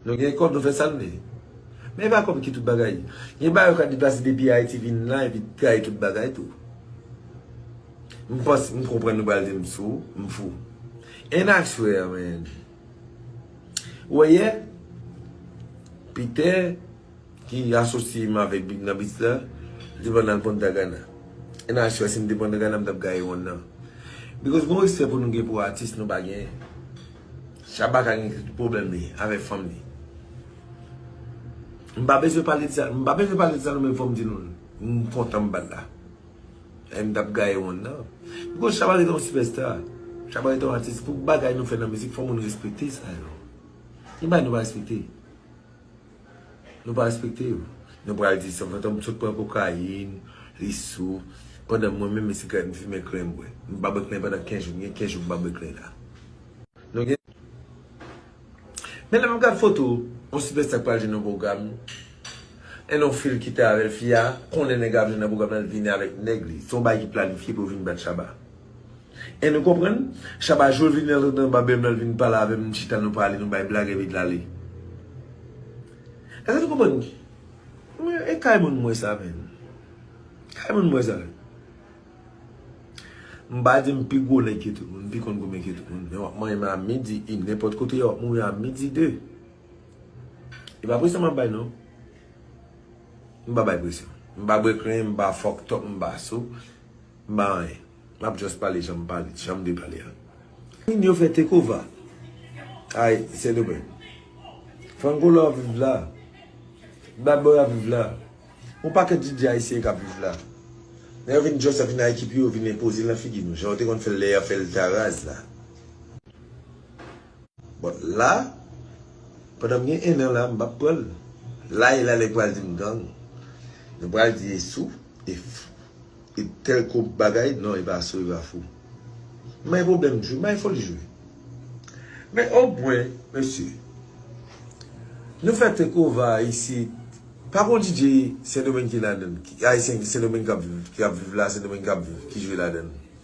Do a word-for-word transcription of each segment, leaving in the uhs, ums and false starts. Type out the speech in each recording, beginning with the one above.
Nou gen kòb, nou fè sa n vle. Men e pa kòb ki tout bagay. Gen bagay yo ka deplase depi Ayiti vin la, epi trayi tout bagay tou. M panse, m konprann nou pral di m sou, m fou. And I swear, man. Ou wè yè, Peter, ki asosye m avèk Big nan bis la, li te pran nan Punta Cana. And I swear, si m te Punta Cana, m t ap gaye wonn nan. Because gon respè pou nou gen pou atis, nou pa genyen. Shabba ka gen tout pwoblèm li avèk fanm li. M pa bezwen pale de sa, m pa bezwen pale de sa, non, men fò m di nou, m kontan m bat la. E m t ap gaye wonn nan. Because Shabba rete yon sipèsta. Shabba rete yon atis. Pou bagay nou fè nan mizik, fò moun respekte sa yo. Gen bagay nou pa respekte. Nou pa respekte yo. Nou pral di sa, Fantom sot pran kokayin, li sou. Pandan mwen menm, e sigarèt m fimen, klen m bwè. M pa bwè klen pandan kenz jou, m gen kenz jou m pa bwè klen la. Nou gen. Men lè m gad foto, yon sipèsta k pral jwenn yon pwogram, e yon fi l kite avè l, fi a konnen nèg ap jwenn nan pwogram nan, l vini avèk nèg li. Se yon bagay ki planifye pou yo vin bat Shabba. E nou konprann, Shabba jou l vini antre nan babèm nan, l vin pale avè m, m chita, nou pale, nou bay blag, epi l ale. Èske nou konprann? Mwen, e kay moun mwen sa, men. Kay moun mwen sa. M pa di m pi gwo nèg ke tout moun, m pi konn goumen ke tout moun. Men w ap manyen men a midi, i nenpòt kote, w ap mouri a midi de. E pa presyon m ap bay, non. M pa bay presyon. M pa bwè klen, m pa fucked up, m pa sou, m pa anyen. M ap just pale jan m pale, jan m dwe pale a. Moun yo fè take over. Ay, Sendomeng. Franco Love ap viv la. Bad Boy ap viv la. Yon pakèt D J ayisyen k ap viv la. Lè yo vin just ap vin ak ekip yo, yo vin enpoze l nan figi nou. Jan yo te konn fè l lè y ap fè l ta raz la. But la, pandan m gen en an la, m p ap pran l. La e la nèg pral di m gang. Nou pral di e sou, e f-, e tèl ko bagay, non, e pa sou, e pa fou. M pa gen pwoblèm jwe, m pa gen foli jwe. Men o pwen, mesye, nou fè take over isit. Pa gon D J Sendomeng ki ladan l, ki ayisyen Sendomeng k ap viv, ki ap viv la, Sendomeng k ap viv, ki jwe ladan l.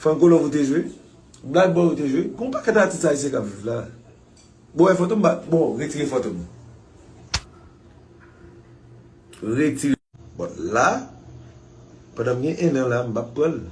Franco Love ou te jwe? Bad Boy ou te jwe? Gon pakèt atis ayisyen k ap viv la. Bon, e Fantom ba, bon, retire Fantom. Retire. Bon, la, pandan m gen en an la, m p ap pran l.